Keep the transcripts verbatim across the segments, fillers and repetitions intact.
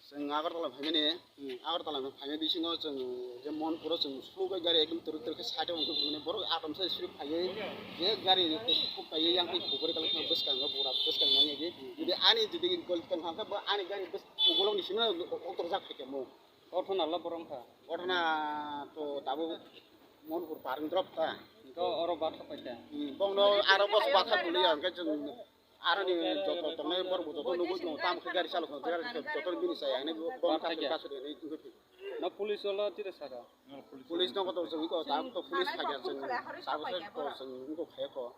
Chwng Agartala phaimani, hmm, Agartala phaimani bisingo chwng je Monpuro chwng slow bai gari ekdom twrwk twrwk khe side o wngkha, mane borok atomsa speed phaiwi je gari kok phaiwi yang bai kuburi kala bwskango bura bwskang nai di. Jodi ani jodi gol tong kha khe bo ani gari bwskango bolong ni simi kotor jak phaikha mo. Kothona lo borok kha. Kothona to tabuk Monpur parwng drop ta. To oro batha paikha. Hmm, bongno aro bos batha buliya hwnkhe chwng Aroni joto tongnai borok bo joto nugwi tongo, tamo khe gari chalok joto bini chaya hinwi bo bom kha kasu de hinwi wngwi thwio. Na police wala tira saka? Police no kotor chwng ko ta to police kha kya chwng sabo se ko chwng ko kha ko.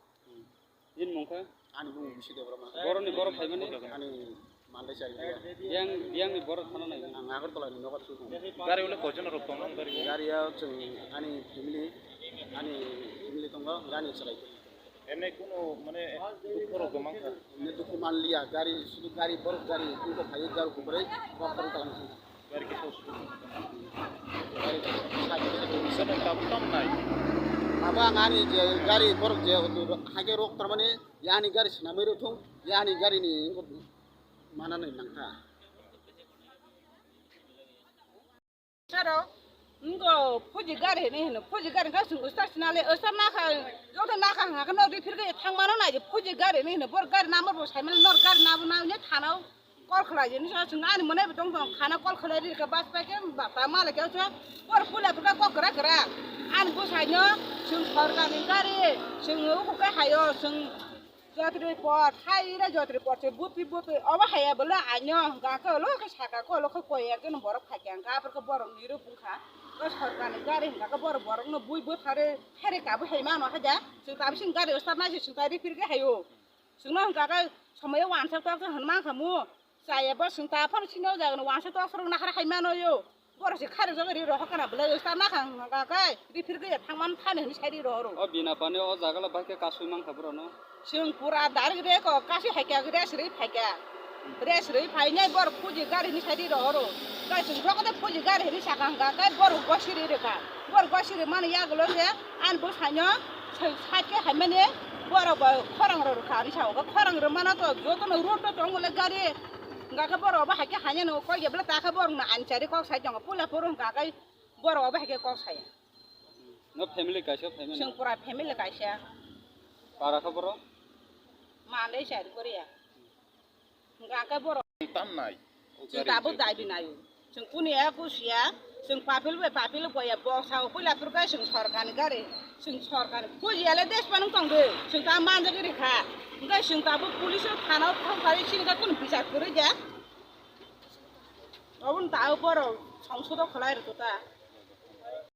Nini mung kha? Ani mung bisi de borok ma. Boroni borok phaimani? Ani mandai chari. Yang yang ni borok thana nai. Ang Agartala ni nogo thung. Gari wala koijon rok tongo gari? Gari ya chwng ani family ani family tongo gari chalai. Emne kuno mane dukho rok bo mankha? Emne dukho manliya, gari, sudu gari, borok gari, dukho phaiwi gari kubrwi, rok kwrwi kalang kha. Gari khe sos. Gari khe sos. Sano tabuk tam nai? Abo ang ani je gari borok je haikhe rok tarmani, yani gari swnamwi rw thung, yani gari ni mananwi nangkha. Saro, ngo fuji gari hinwi hino, fuji gari kha chwng ustar sinale, ustar nakha, joto nakha hwnka khe no refill khe thangmano nai je fuji gari hinwi hino, bor gari number bo saimano, nor gari nabo nai ne thana call khlai je, nisa chwng ani mwnai bo tong tong thana call khlai ri kha bus pai khe ba ta mala khe chwng bor pula pula kok kra kra, ani bwsai no chwng sorkar ni gari, chwng uku khe hayo, chwng Jotri pot, hai re jotri pot se bupi bupi, obo hai ya bole anyo, hwnkha khe olo khe saka khe olo khe koi ekjon borok phai khe hwnkha, aphuru khe borok ni rw bwkha, o sorkar ni gari hwnkha khe borok, borok no bui bwthare, phere kabu hai mano haja, chwng ta bising gari start nai se chwng ta refill khe hai o, chwng no hwnkha khe somoi o wansa tok se hwn mankha mu. Chaya bo chwng ta phano sini o jaga no wansa tok sorok nahar hai mano yo. Borok se kharok jaga ri rohor kana bwlai sa nakha hwnkha kai refill gaya thangman thani hwnwi sai ri rohoro. O bina pani o jaga le bahai khe kasui mankha borok no. Chwng pura direct re ko kasi hai kha re sri phai kha. Re sri phai nai borok puji gari hwnwi sai ri rohoro. Kai chwng jogo de puji gari hwnwi saka hwnkha kai borok gosiri rwkha. Borok gosiri mani yagulo se ani bwsai no side khe hai mani borok bo khorang rw rwkha ani sa o khorang rw mano to joto no road to tongo le gari. Hwnkha khe borok bo hai khe haino kok ya bwle ta khe borok no ani chari kok sai tongo puila phuru hwnkha khe borok bo hai khe kok sai. No family kaisa family. Chwng pura family kaisa. Para khe borok? Mandai chari Korea. Hwnkha khe borok. Tam nai. Chwng tabuk daibi naio. Chwng kuniya kusiya, chwng papil bai papil boya boksa o puila phuru khe chwng sorkar ni gari, chwng sorkar ni puji ele desh panung tong de, chwng ta manjak ri kha, hwnkhe chwng tabuk police o thana o thang phari chini khe kunu bichar kwrwi de, oboni ta o borok songsodo khlai rwkha ta.